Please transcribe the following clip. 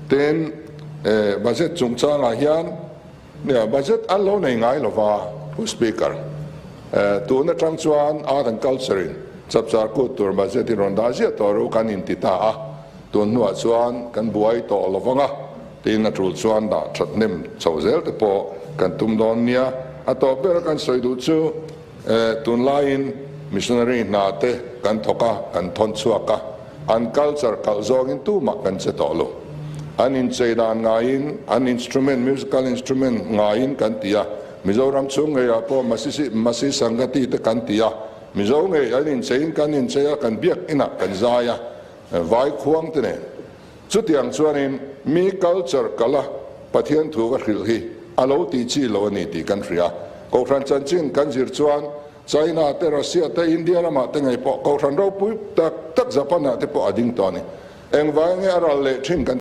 Tin, budget chungchangah hian budget an lo nei ngai lova, Pu Speaker. Tun atang chuan Art and Culture in chapchar kut tur budget in rawn dah ziah tawh ru kan inti ta a, tun hnuah chuan kan buai tawh lovang a, tin a tul chuan dah that hnem chho zel te pawh kan tum dawn nia. A tawp ber a kan sawi duh chu tunlaiin missionary hna te kan thawk a, kan thawn chhuak a, an culture kalh zawngin tumah kan che tawh lo. An inchei dan ngaiin, an instrument, musical instrument ngaiin kan ti a, Mizoram chhung ngeiah pawh Masisi, Masi Sangati te kan ti a, Mizo ngei an incheiin kan inchei a, kan biak inah kan zai a, vai khuang te nen. Chutiang chuanin mi culture kalh a Pathian thu va hrilh hi a lo tih chi lo a ni tih kan hria. Kohhran chanchin kan zir chuan China te, Russia te, India ramah te ngei pawh Kohhran ropui tak tak Japan ah te pawh a ding tawh a ni. Engvai nge a ral leh thin kan.